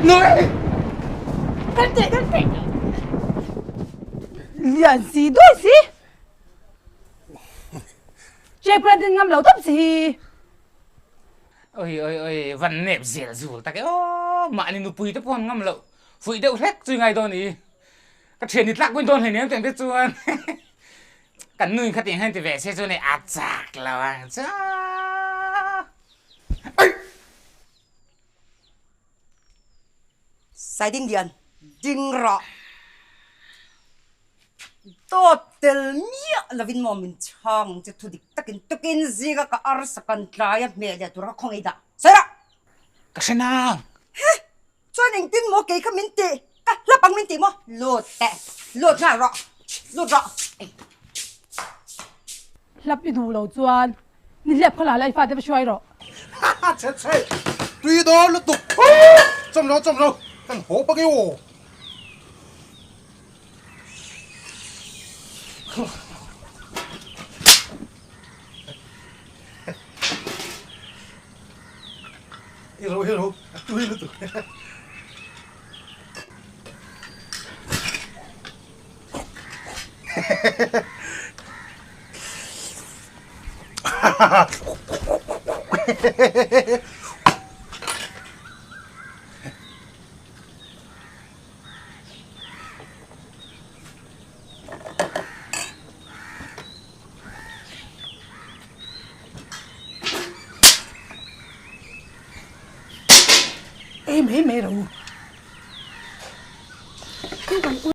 Nui! Kan teh, kan teh. Lian si duai si. Check plan din ngam lo tawp si hi. Oi oi oi, van nep zel zul tak e aw, mahni nupui te pawh an ngam loh. Fuih deuh hlek chu i ngai dawn i. Ka thian i tlak pawhin dawn hleinem tih ang te chuan kan nu in khatiang hian ti ve se chuan a chak lo ang chu. Saiding lian ding rawh. Dawt tel miah lovin maw min chhang che thu dik takin tukin zinga ka arsa kan tlai a hmeh leh tura ka khawngaih dah. Sawi rawh! Ka hre nang! He! Chuan engtin maw kei kha min tih? Ka hlap ang min tih maw? Lut teh! Lut nghal rawh! Lut rawh! Hlap i duh lo chuan ni hliap kha la la i fate va hruai rawh. Ha che che! Tui dawn lutuk! Chawm lo chawm lo! Kan haw pak e aw! I ro i ro a tui lutuk. Ei mai mai ro.